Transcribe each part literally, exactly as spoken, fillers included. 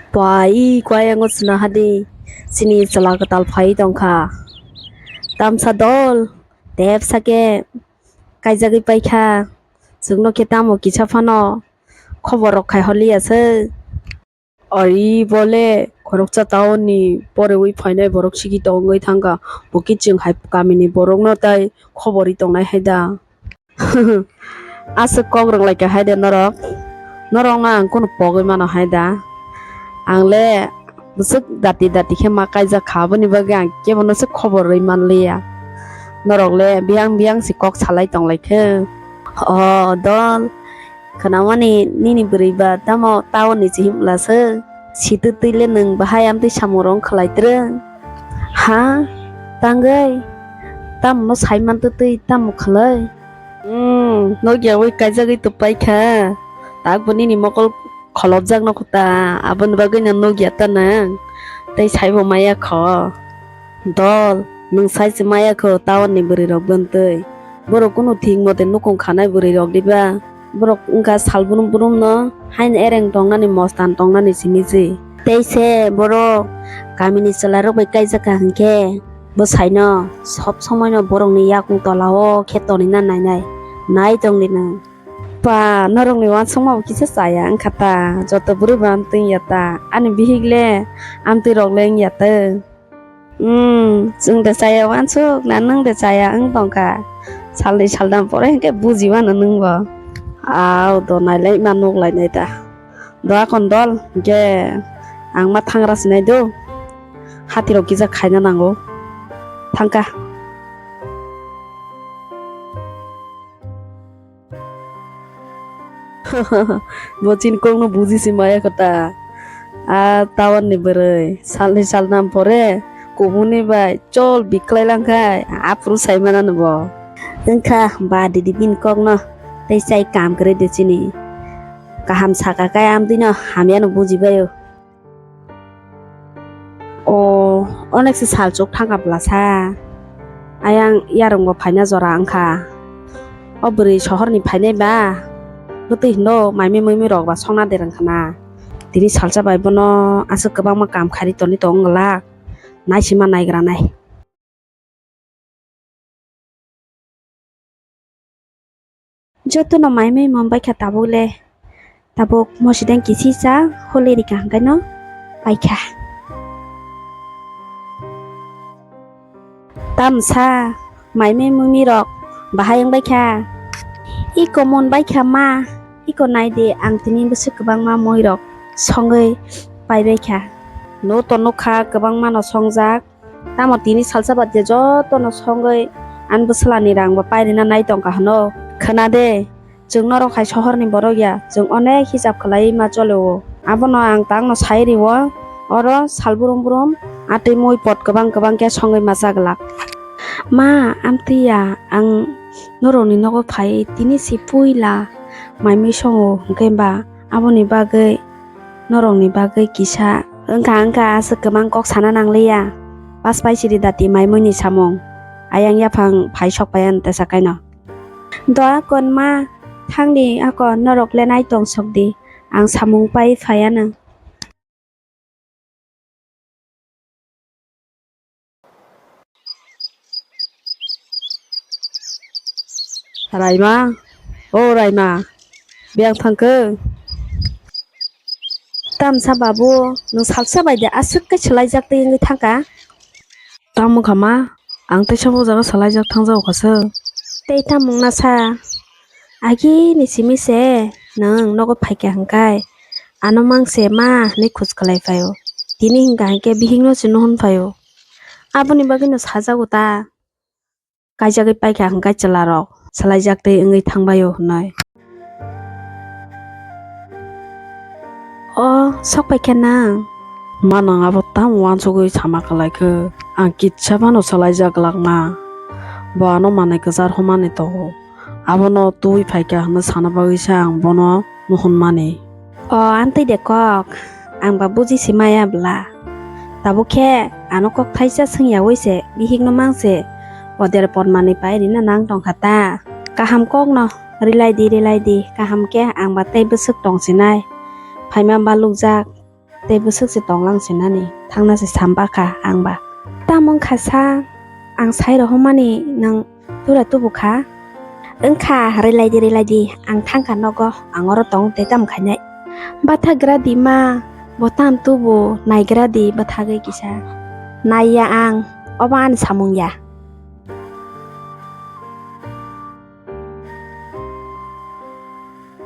Pai, koi ang suna hadi. Sini chwla kwtal phai tongkha. Tamsa dol, tepsa khe kaijagwi paikha. Chwngno khe tamo kisa phano khobor rok khai holiya se. Ari bole khoroksa town ni porewi phainai borok sigi tongwi thangkha. Bo khe chwng hai kamini borokno tai khobor ri tongnai hai da. Aswk kok rwng lai kha hai de norok. Norok no ang kunu pogwi mano hai da. Ang le bwswk dati dati khe ma kaijak kha, aboni bagwi ang kebo no se khobor rwi man liya. Norok le biyang biyang se kok salai tong lai khe. O dol, khwnamani nini bwrwi ba tamo town ni chihimla se. Sitwi twi le nwng bahai amtwi samung rong khlai twrwng. Ha? Tangwi? Tamo no sai man twtwi tamo khlai? Hmm, nokya wi kaijagwi tongpai kha. Tak bo nini mokol kholopjak no khuta. Aboni bagwi no nokya ta nang. Tei saibo maya kho. Dol, nwng sai se maya kho town ni bwrwi rok bwntwi. Borok kunu thik mote nukung khanai bwrwi rok diba? Borok wngkha sal brum brum no, haino ereng tongnani mostan tongnani simi se. Tei se borok kamini chwla rok bai kaijak kha hinkhe, bwsai no sob somoi no borok ni yakung tola o khe tonina nainai, nai tong di nwng. Pa, norok ni uansukma bo kisa chaya wngkha ta, joto bwrwi bo amtwi wngya ta, ani bihik le amtwi rok le wngya ta. Hmm, chwng de chaya uansuk na, nwng de chaya wng tongkha. Salni saldam pore hinkhe buji mano nwng bo. Au do nailai ma nuk lainai ta. Do akon dol hinkhe ang ma thangra sinai do. Hati rok kisa khaina nango. Thangkha. Bo chini kokno buji se maya kho ta. A town ni bwrwi salni salnam pore kubuni bai chol biklai langkhai aphuru sai manani bo. Wngkha ba didi bini kokno tei chai kam kwrwi de chini. Kaham saka khe amtwino hamyano bujibaio. O, onek se salchuk thangkha bwla sa. Ayang yarung bo phaina jora wngkha. O bwrwi sohor ni phainai ba. Bwtwi hino maimai muimui rok ba songna dereng khna. Tini salsa bai bono aswk kwbangma kam kharwi toni tong glak. Naisima naigra nai. Jotono maimai mom baikha tabuk le. Tabuk mosideng kisi cha holi rikha hwnkhe no paikha. Tamsa maimai mumi rok bahai wng baikha. Iko mon baikha ma, iko naidi ang tini bwswk kwbangma moi rok songwi pai baikha. No to nukha kwbangma no songjak. Tamo tini salsa badia jotono songwi ani bwswlani rang bo pairina nai tongkha hwno. Khwna de, chwng norok hai sohorni borok ya, chwng onek hisab khwlaiwi ma cholio. Abono ang tangno sai rio, oro sal brum brum atwi mui pot kwbang kwbang khe songwi ma cha glak. Ma, amtwi ya, ang norokni nogo phai tini se puila mai mui songo, hwnkhe ba aboni bagwi norokni bagwi kisa wngkha wngkha aswk kwbang kok sana nangliya. Pas pai siri dati mai muini samung. Ayang yaphang phai sok pai ano teisa kaino. Doa konma thangdi ako norok le nai tong sok di. Ang samung pai phai ano. Raima, o Raima, biyang thangkhe? Tamsa babu, nwng salsa bai de aswk khe swlaijak tei wngwi thangkha? Tamo kha ma, ang teisa bo jaga swlaijak thangjago kha se. Tei tamo wngna sa? Agini simi se nwng nogo phaikha hwnkhe, ano mang se ma hinwi khoj khlai phaio. Tini hwnkha hinkhe bihikno se nuhun phaio. Aboni bagwino sajago ta. Kaijagwi paikha hwnkhe chwlarok swlaijak tei wngwi thangbaio hwnwi. O, sok paikha nang? Ma nang abo tamo uansugwi sama kwlai khe, ang kitsa phano swlaijak glak na. Bo ano manwi kwchar hwnmani tongo. Abono twi phaikha hwnwi sana bagwi se ang bono nuhunmani. O, amtwi de kok, ang ba buji se maya bwla. Tabuk khe ano kok thaisa swngyaui se bihikno mang se oder por manwi pai rina nang tongkha ta. Kaham kokno rilai di, rilai di, kaham khe ang ba tei bwswk tong sinai. Phaima balukjak. tei bwswk se tonglang sinani thangna se samba kha ang ba. Tamo wngkha sa, ang sai rohormani nwng tura tubu kha. Wngkha, rwlai di, rwlai di, ang thangkha nogo, ang oro tong tei tamo khainai. Bathagra di ma, bo tam tubu, naigra di, bathagwi kisa. Naiya ang, obo ani samung ya.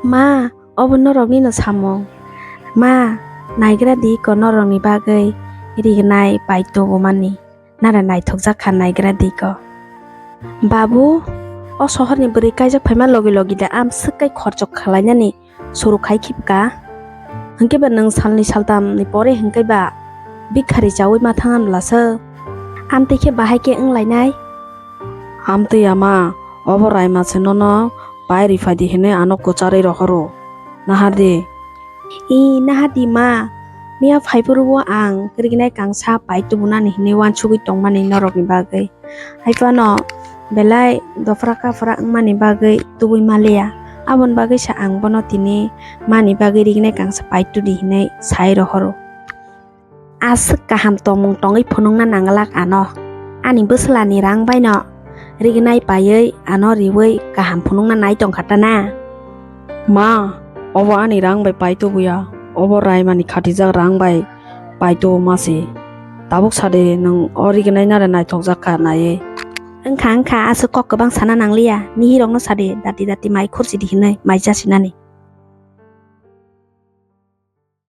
Ma, obo norokni no samung. Ma, naigra di ko norokni bagwi rignai pai tubumani. Nara naithokjak kha naigra di ko. Babu, o sohorni bwrwi kaijak phaima logi logi da am swk kai khorchok khwlainani suru khai khibka. Hwnkhe ba nwng salni saltamni pore hwnkhe ba bikhari chaui ma thang anlasa. Amtwi khe bahai khe wnglainai. Amtwi ama, obo raima se nono pai rifai di hinwi ano kwcharwi rohoro. Nahardi. I, nahardi ma, miya phaiphuru o ang rignai kangsa pai tubunani hinwi wansugwi tongmani norokni bagwi. Hai phano belai dopra kapra wngmani bagwi tubui maliya. Aboni bagwi sa ang bono tini mani bagwi rignai kangsa pai tudi hinwi sai rohoro. Aswk kaham tongmung tongwi phunukna nanglak ano. Ani bwslani rang baino rignai paiwi ano riwi kaham phunukna nai tongkha ta na? Ma, obo ani rang bai pai tubuya. Obo raimani khatijak rang bai pai tubu ma se. Tabuk sade nwng o rignai nare naithokjak kha naiwi. Wngkha, wngkha, aswk kok kwbang sana nangliya. Nihirokno sade, dati dati mai khursi di hinwi mai chasinani.